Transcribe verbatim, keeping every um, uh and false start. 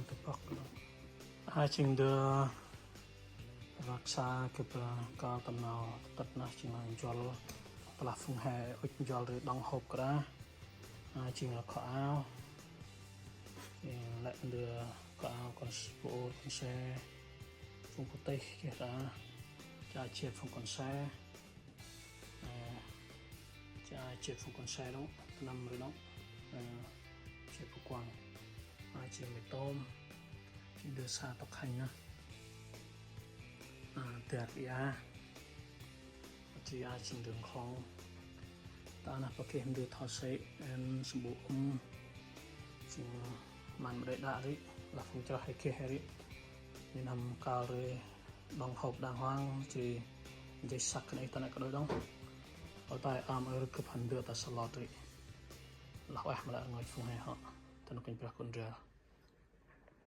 Tơpăk. A, jêng ndơ rksa gâp kơl tâm nau tât nơh jêng nau njuăl. Tơlah phung he ŭch njuăl ri đŏng hôp kra. A, jêng kho ao. Jêng lĕ ndơ kho ao kon s-, bu ur kon se. Phung putih geh ra. Cha jêt phung kon se. Ơ, cha jêt phung kon se đŏng, tnăm ri đŏng. Ơ, jêt phung kuăng. A, jêng mì tôm. Jêng ndơ sa tŏk hanh nơh. A, dăr ia. Jêng a jêng ndơ nklŏng. Ta nơh pa geh ndơ thoi se, en sơm bu um. Jêng măn ma đê đă ri, lah phung chroh he geh he ri. Nê năm kơl ri đŏng hôp đàng hoàng, jêh jêh săk nê ta nê kađôi đŏng. Ơ tay am ơ rkâp hăn ndơ ta salot ri. Lah ueh ma lĕ rngôch phung he hŏ. Ta nê kênh Brah Kôn Drel.